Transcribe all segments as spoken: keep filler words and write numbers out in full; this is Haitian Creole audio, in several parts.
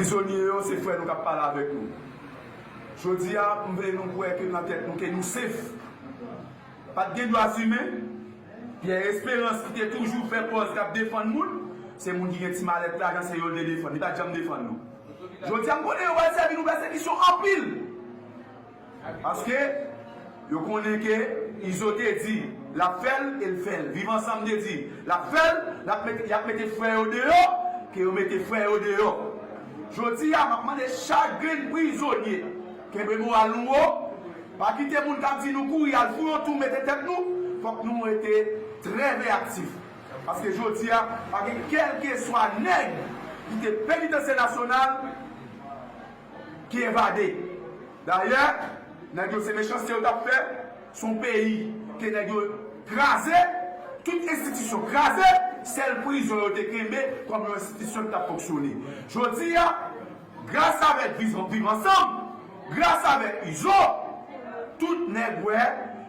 Prizonye yo, se frè nou k ap pale avèk nou. Jodi a, m vle nou kwè ke nan tèt nou ke nou sef. Pa t gen dwa imen. Pierre Espérance ki te toujou fè pòz k ap defann moun, se moun ki gen ti malèt lajan, se yo l te defann. Li pa t janm defann nou. Jodi a, m konnen yo pral sèvi nou pèsekisyon anpil. Paske yo konnen ke Izo te di l ap fè l e l fè l. Viv Ansanm te di l ap fè l, l ap mete, y ap mete frè yo deyò, ke yo mete frè yo deyò. Jodi a, m ap mande chak grenn prizonye, kenbe moral nou wo, pa kite moun k ap di nou kouri al fouye yon twou mete tèt nou, fòk nou rete trè veyaktif. Paske jodi a, pa gen kèlkeswa nèg ki te penitansye nasyonal ki evade. Dayè, nèg yo se mechanste yo t ap fè, se yon peyi ke nèg yo kraze, tout enstitisyon kraze, sèl prizon yo te kenbe kòm yon enstitisyon ki t ap fonksyone. Jodi a, gras avèk Viv Ansanm, gras avèk Izo, tout nèg wè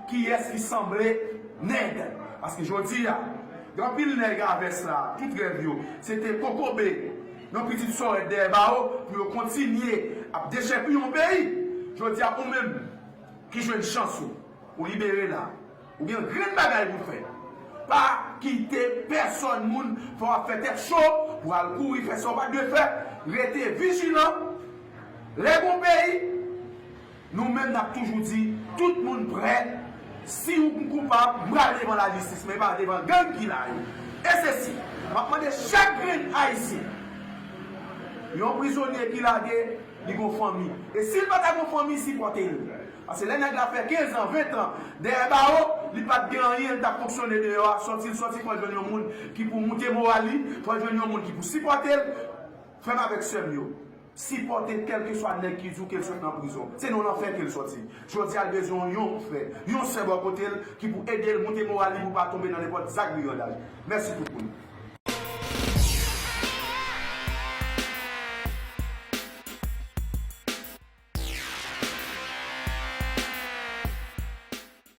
kiyès ki sanble nèg. Paske jodi a, gen anpil nèg a vès la, tout rèv yo, se te kokobe yon pitit sòrèt dèyè bawo pou yo kontinye ap dechèpiye yon peyi. Jodi a, ou menm ki jwenn chans ou, ou libere la, ou gen grenn bagay pou fè. Pa kite pèsòn moun fè w ap fè tèt cho, pou al kouri fè sa w pa t dwe fè. Rete vijilan. Lè gon peyi, nou menm n ap toujou di, tout moun prè. Si ou koupab, m pral devan lajistis, men pa devan gang ki la yo. E se si, m ap mande chak grenn Ayisyen, yon prizonye ki lage, li gon fanmi. E si l pa ta gon fanmi, sipòte l. Paske lè nèg la fè kenz an, ven an dèyè bawo, li pa t gen anyen, li t ap fonksyone deyò a, sòti l sòti, fò l jwenn yon moun ki pou moute moral li, fò l jwenn yon moun ki pou sipòte l. Frè m avèk sè m yo, sipòte kèlkeswa nèg ki di w ke l sot nan prizon. Se nan lanfè ke l sòti. Jodi a, l bezwen yon frè, yon sè bò kote l ki pou ede l moute moral li pou l pa tonbe nan nenpòt zak brigandaj. Mèsi tout moun.